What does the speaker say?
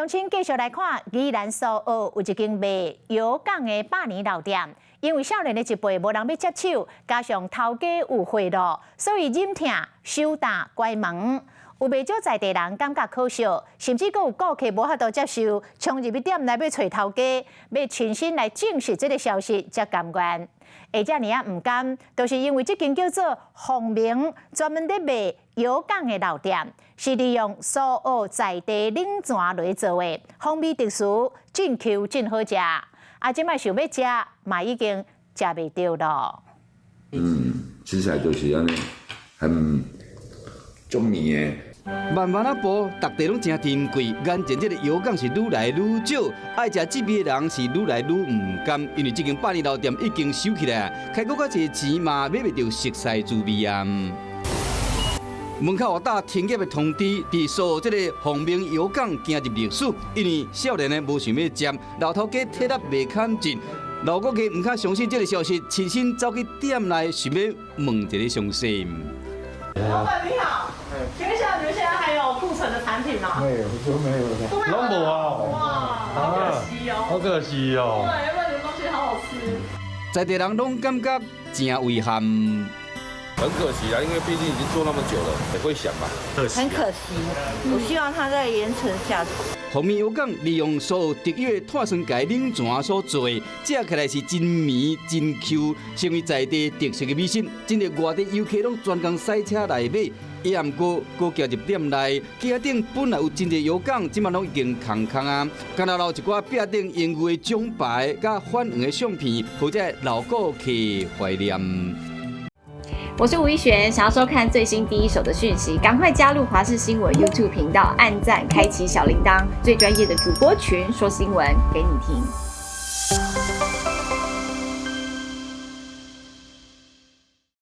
鄉親繼續來看，宜蘭蘇澳有一間賣藥港的百年老店，因為少年的一輩無人欲接手，加上頭家有賄賂，所以忍疼收擔關門。有袂少在地人感覺可惜，甚至閣有顧客無法度接受，衝入去店內欲揣頭家，欲親身來證實這个消息，才甘願。會遮爾仔毋甘，就是因為這間叫做鳳鳴，專門佇賣藥港的老店，是利用蘇澳在地冷泉來做的，風味特殊，真 Q 真好食。啊，這擺想欲食，嘛已經食袂著囉。嗯，吃起來就是按呢，很足綿的。慢慢仔步，逐地攏誠珍貴。眼前這个藥港是愈來愈少，愛食這味的人是愈來愈毋甘，因為這間百年老店已經收起來，開閣較濟錢嘛買袂著熟似滋味啊。門口予打停業的通知，佇蘇澳這个鳳鳴藥港行入歷史，因為少年的無想欲接，老頭家體力袂堪盡，老顧客毋肯相信這个消息，親身走去店內想欲問一个詳細。老闆你好，請問一下，你們現在還有庫存的產品嗎？沒有，都沒有了。都沒有了。哇，好可惜哦。好可惜哦。對，要不然你們東西好好吃。在地人攏感覺真遺憾。很可惜啦，因為畢竟已經做那麼久了，也會想嘛。很可惜，我希望它再延承下去。鳳鳴藥港利用蘇澳特有的炭酸鈣冷泉所做的，食起來是真綿真 Q，成為在地特色的美食。真濟外地遊客攏專工駛車來買。也毋過，閣行入店內，機仔頂本來有真濟藥港，這擺攏已經空空啊。干焦留一寡壁頂榮譽的獎牌、佮反黃的相片，予這老顧客懷念。我是吳一璇，想要收看最新第一手的訊息，趕快加入華視新聞 YouTube 頻道，按讚，開啟小鈴鐺，最專業的主播群說新聞給你聽。